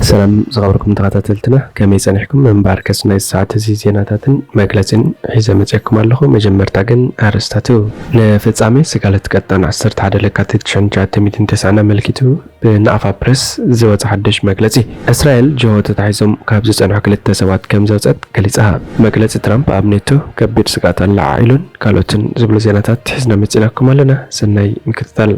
ሰላም ዝኸበርኩም ተኸታተልትና፣ ከመይ ጸኒሕኩም? እምበኣርከስ ናይ ሰዓት እዚ ዜናታትን መግለጺን ሒዘ መጺኣኩም ኣለኹ። መጀመርታ ግን ኣርእስታቱ። ንፍጻሜ ስጋለት ቀጣን ዓሰርተ ሓደ ለካቲት ሽሕን ትሽዓተ ሚእትን ተስዓን ኣመልኪቱ ብናቕፋ ፕረስ ዝወጸ ሓድሽ መግለጺ። እስራኤል ጅሆ ተታሒዞም ካብ ዝጸንሑ ክልተ ሰባት ከም ዘውጸት ገሊጻ። መግለጺ ትራምፕ ኣብ ኔቶ ከቢድ ስግኣት ኣለዓዒሉን ካልኦትን ዝብሉ ዜናታት ሒዝና መጺናኩም ኣለና። ሰናይ ምክትታል።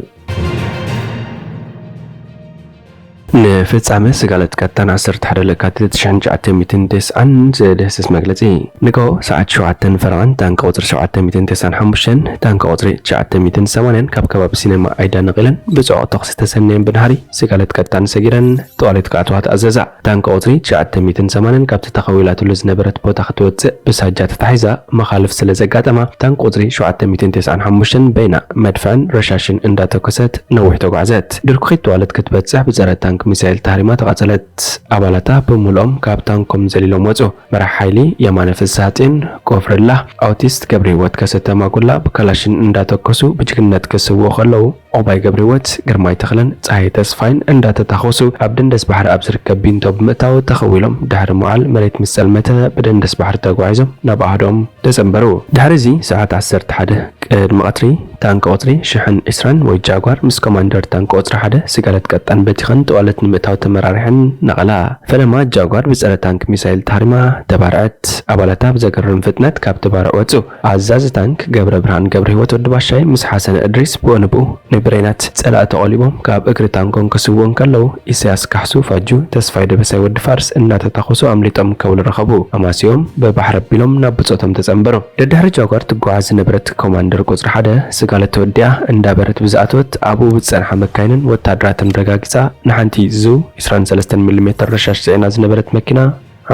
ንፍጻመ ስጋለት ቀጣን ዓሰርተ ሓደ ለካቲት ሽሕን ትሽዓተ ሚእትን ተስዓን ዝድህስስ መግለጺ። ንግሆ ሰዓት ሸውዓተን ፈረቓን ታንኪ ቁጽሪ ሸውዓተ ሚእትን ተስዓን ሓሙሽተን፣ ታንኪ ቁጽሪ ትሽዓተ ሚእትን ሰማንያን ካብ ከባቢ ሲነማ ኣይዳ ነቒለን ብጽዑቕ ተኹሲ ተሰንየን ብድሕሪ ስጋለት ቀጣን ሰጊረን ጠዋሊት ክኣትዋ ተኣዘዛ። ታንኪ ቁጽሪ ትሽዓተ ሚእትን ሰማንያን ካብቲ ተኸዊላትሉ ዝነበረት ቦታ ክትወጽእ ብሳጃ ተታሒዛ መኻልፍ ስለ ዘጋጠማ፣ ታንኪ ቁጽሪ ሸውዓተ ሚእትን ተስዓን ሓሙሽተን በይና መድፍዕን ረሻሽን እንዳተኮሰት ነዊሕ ተጓዕዘት። ድርኩኺት ጠዋለት ክትበጽሕ ብጸረ ታንክ ሚሳይል ተሃሪማ ተቓጸለት። ኣባላታ ብምልኦም ካብ ታንኮም ዘሊሎም ወጹ። መራሕ ሓይሊ የማነ ፍስሃጽዮን፣ ቆፍርላ፣ ኣውቲስት ገብረህይወት ከሰተ ማጉላ ብካላሽን እንዳተኮሱ ብጅግንነት ክስውኡ ከለዉ፣ ዑቕባይ ገብረህይወት፣ ግርማይ ተኽለን ጸሃየ ተስፋይን እንዳተታኾሱ ኣብ ደንደስ ባሕሪ ኣብ ዝርከብ ቢንቶ ብምእታው ተኸዊሎም ድሕሪ መዓል መሬት ምስ ጸልመተ ብደንደስ ባሕሪ ተጓዒዞም ናብ ኣሃዶም ተጸንበሩ። ድሕሪ እዚ ሰዓት ዓሰርተ ሓደ ቅድሚ ቀትሪ ታንኪ ቁጽሪ ሽሕን ዕስራን ወይ ጃጓር ምስ ኮማንደር ታንኪ ቁጽሪ ሓደ ስጋለት ቀጣን በቲኸን ጠዋለት ንምእታው ተመራሪሐን ነቐላ። ፈለማ ጃጓር ብጸረ ታንክ ሚሳይል ተሃሪማ ተባርዐት። ኣባላታ ብዘገርም ፍጥነት ካብቲ ባርዕ ወጹ። ኣዛዚ ታንክ ገብረ ብርሃን ገብረ ህይወት ወዲ ባሻይ ምስ ሓሰን እድሪስ ብኡ ንብኡ ንብሬናት ጸላእቲ ቆሊቦም ካብ እግሪ ታንኮም ክስውኡ እንከለዉ፣ ኢሳያስ ካሕሱ ፋጁ፣ ተስፋይ ደበሳይ ወዲ ፋርስ እናተታኾሱ ኣምሊጦም ከብሉ ረኸቡ። ኣማሲዮም ብባሕሪ ኣቢሎም ናብ ብጾቶም ተጸንበሩ። ደድሕሪ ጃጓር ትጓዓዝ ዝነበረት ኮማንደር ቁጽሪ ሓደ ስጋለት ተወዲኣ እንዳበረት ብዝኣተወት ኣብኡ ብዝጸንሓ መካይንን ወታደራትን ረጋጊጻ ንሓንቲ ዙ ዕስራን ሰለስተን ሚሊ ሜተር ረሻሽ ጽዒና ዝነበረት መኪና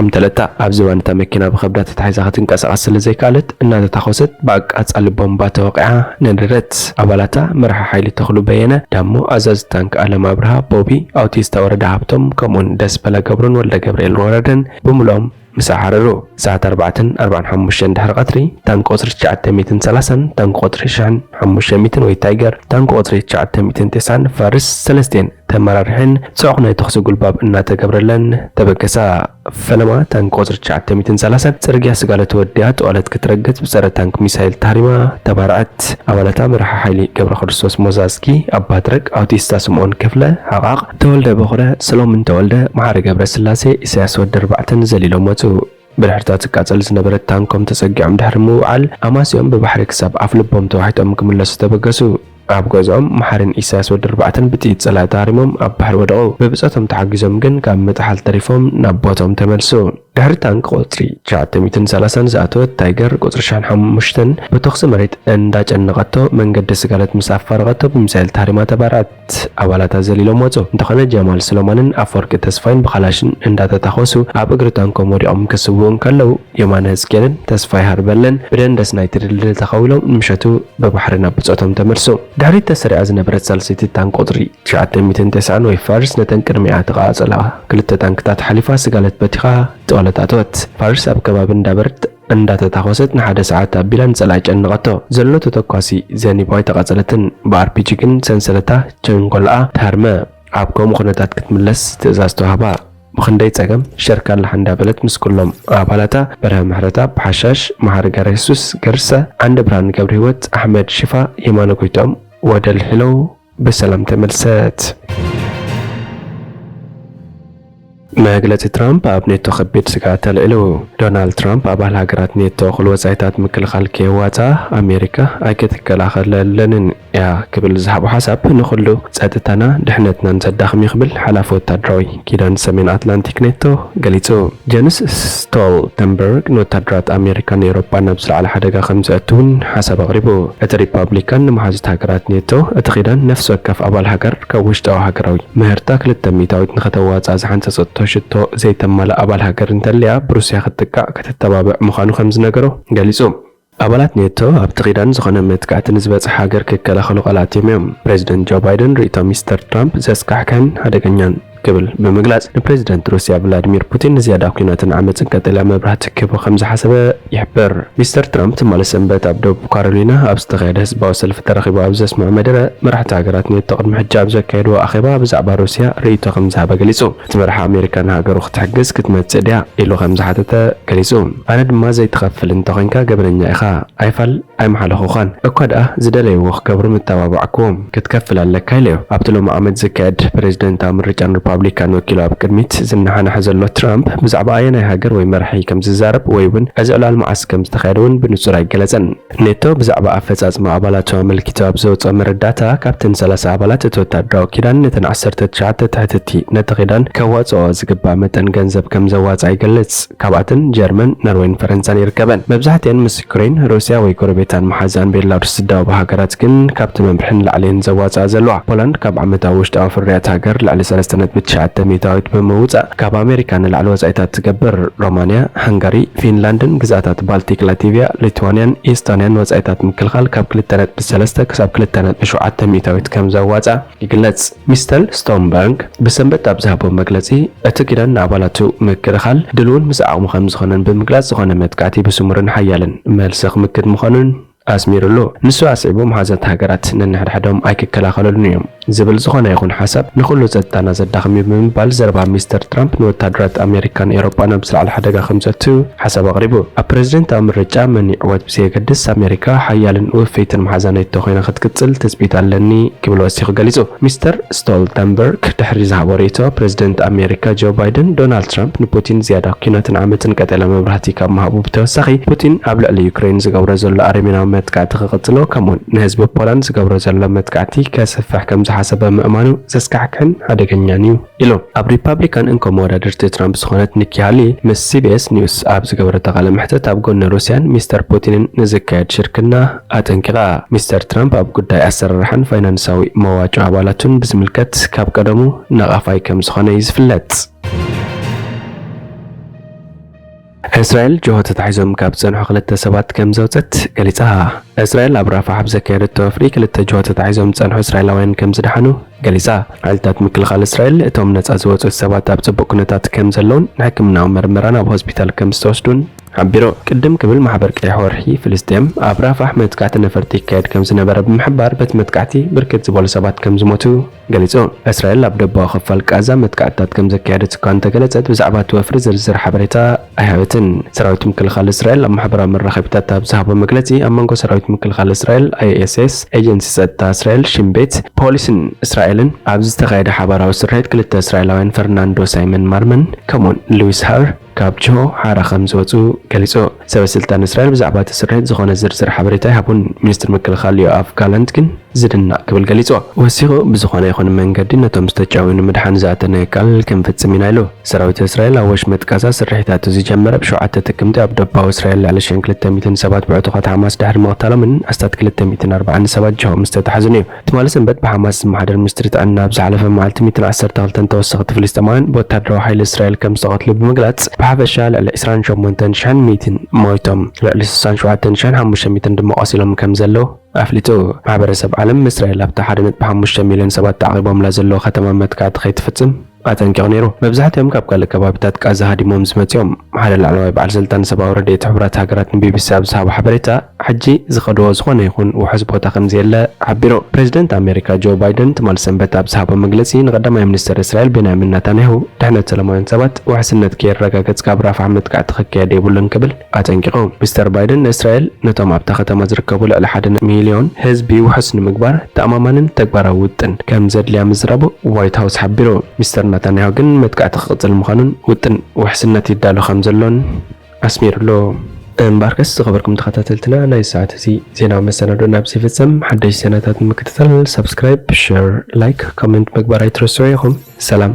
ኣምተለታ። ኣብ ዝባን እታ መኪና ብኸብዳ ተታሒዛ ክትንቀሳቐስ ስለ ዘይከኣለት፣ እናተታኾሰት ብኣቃጻሊ ቦምባ ተወቒዓ ነደረት። ኣባላታ መራሒ ሓይሊ ተኽሉ በየነ ዳሞ፣ ኣዛዚ ታንክ ኣለም ኣብርሃ ቦቢ፣ ኣውቲስታ ወረዳ ሃብቶም፣ ከምኡውን ደስበለ ገብሩን ወልደ ገብርኤል ወረደን ብምልኦም ምሳሕ ሓረሩ። ሰዓት ኣርባዕተን ኣርባዓን ሓሙሽተን ድሕሪ ቀትሪ፣ ታንክ ቁጽሪ ትሽዓተ ሚእትን ሰላሳን ታንክ ቁጽሪ ሽሕን ሓሙሽተ ሚእትን ወይ ታይገር፣ ታንክ ቁጽሪ ትሽዓተ ሚእትን ተስዓን ፋርስ ሰለስቴን ተመራሪሐን ጽዑቕ ናይ ተኹሲ ጉልባብ እናተገብረለን ተበገሳ። ፈለማ ታንክ ቁጽሪ ትሽዓተ ሚእትን ሰላሳን ጽርግያ ስጋለ ተወዲኣ ጠዋለት ክትረግጽ ብጸረ ታንክ ሚሳይል ተሃሪማ ተባርዐት። ኣባላታ መራሒ ሓይሊ ገብረ ክርስቶስ ሞዛዝጊ፣ ኣባትረግ ኣውቲስታ ስምኦን ክፍለ፣ ሓቓቕ ተወልደ በኹረ፣ ሰሎምን ተወልደ፣ መሓሪ ገብረ ስላሴ፣ ኢሳያስ ወዲ ኣርባዕተን ዘሊሎም ወጹ። ብድሕርታ ትቃጸል ዝነበረት ታንኮም ተጸጊዖም ድሕሪ ምውዓል፣ ኣማሲኦም ብባሕሪ ክሳብ ኣፍ ልቦም ተዋሒጦም ክምለሱ ተበገሱ። ኣብ ገዝኦም መሓርን ኢሳያስ ወዲ ኣርባዕተን ብጥይት ጸላኢ ተሃሪሞም ኣብ ባሕሪ ወደቑ። ብብጾቶም ተሓጊዞም ግን ካብ ምጥሓል ተሪፎም ናብ ቦቶም ተመልሱ። ድሕሪ ታንክ ቁጽሪ ትሽዓተ ሚእትን ሰላሳን ዝኣተወት ታይገር ቁጽሪ ሽሕን ሓሙሽተን ብተኹሲ መሬት እንዳጨነቐቶ መንገዲ ስጋለት ምስ ኣፋረቐቶ ብሚሳይል ተሃሪማ ተባርዐት። ኣባላታ ዘሊሎም ወጹ። እንተኾነ ጀማል ሰሎማንን ኣፈወርቂ ተስፋይን ብኻላሽን እንዳተታኾሱ ኣብ እግሪ ታንኮም ወዲቖም ክስውኡ እንከለዉ የማነ ህዝቅኤልን ተስፋይ ሃርበለን ብደንደስ ናይቲ ድልድል ተኸዊሎም ንምሸቱ ብባሕሪ ናብ ብጾቶም ተመልሱ። ድሕሪት ተሰሪዓ ዝነበረት ሳልሰይቲ ታንክ ቁጽሪ ትሽዓተ ሚእትን ተስዓን ወይ ፋርስ ነተን ቅድሚኣ ተቓጸላ ክልተ ታንክታት ሓሊፋ ስጋለት በቲኻ ጠዋለት ኣተወት። ፋርስ ኣብ ከባቢ እንዳበርት እንዳተታኾሰት ንሓደ ሰዓት ኣቢላ ንጸላኢ ጨነቐቶ። ዘሎ ተተኳሲ ዘኒባ ኣይተቓጸለትን። ብኣርፒጂ ግን ሰንሰለታ ቸንጎላኣ ተሃርመ። ኣብ ከምኡ ኩነታት ክትምለስ ትእዛዝ ተዋህባ። ብኽንደይ ጸገም ሸርካ ኣላሕ እንዳበለት ምስ ኩሎም ኣባላታ በርሀ ምሕረተኣብ፣ ሓሻሽ፣ መሓሪ ገረየሱስ ገርሰ፣ ዓንደ ብርሃን ገብረህይወት፣ ኣሕመድ ሽፋ፣ የማነ ጎይትኦም ወደል ሒለው ብሰላም ተመልሰት። መግለጺ ትራምፕ ኣብ ኔቶ ከቢድ ስግኣት ኣልዒሉ። ዶናልድ ትራምፕ ኣባል ሃገራት ኔቶ ኩሉ ወጻኢታት ምክልኻል ከየዋጽኣ ኣሜሪካ ኣይክትከላኸለለንን እያ ክብል ዝሃቦ ሓሳብ ንኹሉ ጸጥታና ድሕነትናን ዘዳኽም እዩ ክብል ሓላፊ ወታደራዊ ኪዳን ሰሜን ኣትላንቲክ ኔቶ ገሊጹ። ጀንስ ስቶልተንበርግ ንወታደራት ኣሜሪካን ኤውሮጳን ናብ ዝለዓለ ሓደጋ ከም ዘእቱ እውን ሓሳብ ኣቕሪቡ። እቲ ሪፓብሊካን ንመሓዙት ሃገራት ኔቶ፣ እቲ ኪዳን ነፍሲ ወከፍ ኣባል ሃገር ካብ ውሽጣዊ ሃገራዊ ምህርታ ክልተ ሚእታዊት ንኸተዋጽኣ ዝሓንጸጸቶ ሽቶ ዘይተማልእ ኣባል ሃገር እንተልያ ብሩስያ ክትጥቃዕ ክትተባብዕ ምዃኑ ከም ዝነገሮ ገሊጹ። ኣባላት ኔቶ ኣብቲ ኪዳን ዝኾነ መጥቃዕቲ ንዝበጽሕ ሃገር ክከላኸሉ ቃል ኣትዮም እዮም። ፕሬዚደንት ጆ ባይደን ርእይቶ ሚስተር ትራምፕ ዘስካሕክሕን ሓደገኛን ክብል ብምግላጽ፣ ንፕሬዚደንት ሩስያ ቭላዲሚር ፑቲን ንዝያዳ ኲናትን ዓመጽን ቀጠልያ መብራህቲ ክህቦ ከም ዝሓሰበ ይሕብር። ሚስተር ትራምፕ ትማሊ ሰንበት ኣብ ደቡብ ካሮሊና ኣብ ዝተኻየደ ህዝባዊ ሰልፊ ተረኺቡ ኣብ ዘስምዖ መደረ፣ መራሕቲ ሃገራት ኔቶ ቅድሚ ሕጂ ኣብ ዘካየድዎ ኣኼባ ብዛዕባ ሩስያ ርእይቶ ከም ዝሃበ ገሊጹ። እቲ መራሒ ኣሜሪካ ንሃገሩ ክትሕግዝ ክትመጽእ ድያ ኢሉ ከም ዝሓተተ ገሊጹ። ኣነ ድማ ዘይትኸፍል እንተኾይንካ ገበነኛ ኢኻ፣ ኣይፋል ኣይምሓለኹኻን። እኳ ደኣ ዝደለይዎ ክገብሩ ምተባባዕክዎም። ክትከፍል ኣለካ ኢለዮ። ኣብቲ ሎሚ ዓመት ዝካየድ ፕሬዚደንታዊ ምርጫ ንሪፓብሊካን ወኪሉ ኣብ ቅድሚት ዝነሓነሐ ዘሎ ትራምፕ፣ ብዛዕባ ኣየናይ ሃገር ወይ መራሒ ከም ዝዛረብ ወይ እውን እዚ ዕላል መዓስ ከም ዝተኻየደ እውን ብንጹር ኣይገለጸን። ኔቶ ብዛዕባ ኣፈጻጽማ ኣባላቱ ኣመልኪቱ ኣብ ዘውጽኦ መረዳእታ፣ ካብተን ሰላሳ ኣባላት እቲ ወታደራዊ ኪዳን ነተን ዓሰርተ ትሽዓተ ትሕትቲ ነቲ ኪዳን ከዋጽኦ ዝግባእ መጠን ገንዘብ ከም ዘዋጽኣ ይገልጽ። ካብኣተን ጀርመን፣ ኖርዌይን ፈረንሳን ይርከበን። መብዛሕትአን ምስ ዩክሬን፣ ሩስያ ወይ ጎረቤታን መሓዛን ቤላሩስ ዝዳወባ ሃገራት ግን ካብቲ መምርሒ ንላዕሊ እየን ዘዋጽኣ ዘለዋ። ፖላንድ ካብ ዓመታዊ ውሽጣዊ ፍርያት ሃገር ልዕሊ ሰለስተ ነጥቢ ትሽዓተ ሚእታዊት ብምውጻእ ካብ ኣሜሪካ ንላዕሊ ወጻኢታት ትገብር። ሮማንያ፣ ሃንጋሪ፣ ፊንላንድን ግዝኣታት ባልቲክ ላቲቪያ፣ ሊትዋንያን ኢስቶንያን ወጻኢታት ምክልኻል ካብ ክልተ ነጥቢ ሰለስተ ክሳብ ክልተ ነጥቢ ሸውዓተ ሚእታዊት ከም ዘዋጽኣ ይግለጽ። ሚስተር ስቶንበርግ ብሰንበት ኣብ ዝሃቦ መግለጺ፣ እቲ ኪዳን ንኣባላቱ ምክልኻል ድሉውን ምስ ዓቕሙ ከም ዝኾነን ብምግላጽ፣ ዝኾነ መጥቃዕቲ ብስሙርን ሓያልን መልሲ ክምክት ምዃኑን ኣስሚሩሉ። ንሱ ኣስዒቡ፣ መሓዛት ሃገራት ነንሕድሕዶም ኣይክከላኸለሉን እዮም ዝብል ዝኾነ ይኹን ሓሳብ ንኹሉ ጸጥታና ዘዳኽም እዩ ብምባል፣ ዘረባ ሚስተር ትራምፕ ንወታደራት ኣሜሪካን ኤውሮጳን ኣብ ዝለዓለ ሓደጋ ከም ዘእቱ ሓሳብ ኣቕሪቡ። ኣብ ፕሬዝደንታዊ ምርጫ መን ይዕወት ብዘየገድስ፣ ኣሜሪካ ሓያልን ውፍይትን መሓዛ ኔቶ ኮይና ክትቅጽል ትጽቢት ኣለኒ ክብል ወሲኹ ገሊጹ። ሚስተር ስቶልተንበርግ ድሕሪ ዝሃቦ ርእይቶ፣ ፕሬዝደንት ኣሜሪካ ጆ ባይደን፣ ዶናልድ ትራምፕ ንፑቲን ዝያዳ ኲናትን ዓመጽን ቀጠልያ መብራህቲ ካብ ምሃቡ ብተወሳኺ፣ ፑቲን ኣብ ልዕሊ ዩክሬን ዝገብሮ ዘሎ ኣረሜናዊ መጥቃዕቲ ክቕጽሎ፣ ከምኡውን ንህዝቢ ፖላንድ ዝገብሮ ዘሎ መጥቃዕቲ ከስፍሕ ከም ዝሓሰበ ምእማኑ ዘስካሕክሕን ሓደገኛን እዩ ኢሉ። ኣብ ሪፓብሊካን እንኮ መወዳድርቲ ትራምፕ ዝኾነት ኒኪ ሃሊ ምስ ሲቢኤስ ኒውስ ኣብ ዝገበረቶ ቃለ መሕትት፣ ኣብ ጎኒ ሩስያን ሚስተር ፑቲንን ንዝካየድ ሽርክና ኣጠንቂቓ። ሚስተር ትራምፕ ኣብ ጉዳይ ኣሰራርሓን ፋይናንሳዊ መዋጮ ኣባላቱን ብዝምልከት ካብ ቀደሙ ነቓፋይ ከም ዝኾነ እዩ ዝፍለጥ። እስራኤል ጅሆ ተታሒዞም ካብ ዝጸንሑ ክልተ ሰባት ከም ዘውጸት ገሊጻ። እስራኤል ኣብ ራፋሕ ኣብ ዘካየደቶ ወፍሪ ክልተ ጅሆ ተታሒዞም ዝጸንሑ እስራኤላውያን ከም ዝደሓኑ ገሊጻ። ሓይልታት ምክልኻል እስራኤል እቶም ነጻ ዝወጹ ሰባት ኣብ ጽቡቕ ኩነታት ከም ዘለውን ንሕክምናዊ መርመራን ኣብ ሆስፒታል ከም ዝተወስዱን ሓቢሩ። ቅድም ክብል ማሕበር ቀይሕ ወርሒ ፍልስጤም ኣብ ራፋሕ መጥቃዕቲ ነፈርቲ ይካየድ ከም ዝነበረ ብምሕባር፣ በቲ መጥቃዕቲ ብርክት ዝበሉ ሰባት ከም ዝሞቱ ገሊጹ። እስራኤል ኣብ ደቡባዊ ክፋል ቃዛ መጥቃዕትታት ከም ዘካየደት እኳ እንተገለጸት፣ ብዛዕባ እቲ ወፍሪ ዝርዝር ሓበሬታ ኣይሃበትን። ሰራዊት ምክልኻል እስራኤል ኣብ ማሕበራዊ መራኸቢታት ኣብ ዝሃቦ መግለጺ፣ ኣብ መንጎ ሰራዊት ምክልኻል እስራኤል፣ ኣይኤስኤስ፣ ኤጀንሲ ጸጥታ እስራኤል፣ ሽን ቤት፣ ፖሊስን እስራኤልን ኣብ ዝተኻየደ ሓባራዊ ስርሒት ክልተ እስራኤላውያን፣ ፈርናንዶ ሳይመን ማርመን ከምኡውን ሉዊስ ሃር፣ ካብ ጅሆ ሓራ ከም ዝወጹ ገሊጹ። ሰበ ስልጣን እስራኤል ብዛዕባ እቲ ስርሒት ዝኾነ ዝርዝር ሓበሬታ ኣይሃቡን። ሚኒስትር ምክልኻል ዮኣፍ ጋላንት ግን ዝድነቕ ክብል ገሊጹ። ወሲኹ፣ ብዝኾነ ይኹን መንገዲ ነቶም ዝተጨውዩ ንምድሓን ዝኣተናዮ ቃል ክንፍጽም ኢና ኢሉ። ሰራዊት እስራኤል ኣብ ወሽመጥ ቃዛ ስርሒታቱ ዝጀመረ ብሸውዓተ ጥቅምቲ ኣብ ደቡባዊ እስራኤል ልዕሊ ሽሕን ክልተ ሚእትን ሰባት ብዕጡቓት ሓማስ ድሕሪ ምቕታሎምን ኣስታት ክልተ ሚእትን ኣርባዓን ሰባት ጅሆ ምስ ተታሕዙን እዩ። ትማሊ ሰንበት ብሓማስ ዝመሓደር ሚኒስትሪ ጥዕና ኣብ ዝሓለፈ መዓልቲ ሚእትን ዓሰርተ ክልተን ተወሰኽቲ ፍልስጤማውያን ብወታደራዊ ሓይሊ እስራኤል ከም ዝተቐትሉ ብምግላጽ፣ ብሓፈሻ ልዕሊ ዕስራን ሸሞንተን ሽሕን ሚእትን ሞይቶም፣ ልዕሊ ስሳን ሸውዓተን ሽሕን ሓሙሽተ ሚእትን ድማ ቆሲሎም ከም ዘለዉ ኣፍሊጡ። ማሕበረሰብ ዓለም፣ እስራኤል ኣብታ ሓደ ነጥቢ ሓሙሽተ ሚልዮን ሰባት ተዓቒቦምላ ዘለዉ ከተማ መጥቃዕቲ ከይትፍጽም ኣጠንቂቑ ነይሩ። መብዛሕትኦም ካብ ካልእ ከባቢታት ቃዛ ሃዲሞም ዝመጽኡ እዮም። ሓደ ላዕለዋይ በዓል ስልጣን ሰብኣዊ ረድኤት ሕቡራት ሃገራት ንቢቢሲ ኣብ ዝሃቦ ሓበሬታ፣ ሕጂ ዝኸድዎ ዝኾነ ይኹን ውሑስ ቦታ ከም ዘየለ ሓቢሩ። ፕሬዝደንት ኣሜሪካ ጆ ባይደን ትማሊ ሰንበት ኣብ ዝሃቦ መግለጺ፣ ንቀዳማይ ሚኒስተር እስራኤል ቤንያሚን ናታንያሁ፣ ድሕነት ሰላማውያን ሰባት ውሕስነት ከየረጋገጽ ካብ ራፋሕ መጥቃዕቲ ክካየድ የብሉን ክብል ኣጠንቂቑ። ሚስተር ባይደን ንእስራኤል ነቶም ኣብታ ከተማ ዝርከቡ ልዕሊ ሓደ ሚልዮን ህዝቢ ውሑስ ንምግባር ተኣማማንን ተግባራዊ ውጥን ከም ዘድልያ ምዝራቡ ዋይት ሃውስ ሓቢሩ። ሚስተር ናታንያሁ ግን መጥቃዕቲ ክቕጽል ምዃኑን ውጥን ውሕስነት ይዳሎ ከም ዘሎን ኣስሚሩሉ። እምበኣርከስ ዝኸበርኩም ተኸታተልትና፣ ናይ ሰዓት እዚ ዜናዊ መሰናዶ ናብዚ ይፍጸም። ሓደሽቲ ዜናታት ንምክትታል ሳብስክራይብ፣ ሸር፣ ላይክ፣ ኮሜንት ምግባር ኣይትረስዑ ኢኹም። ሰላም።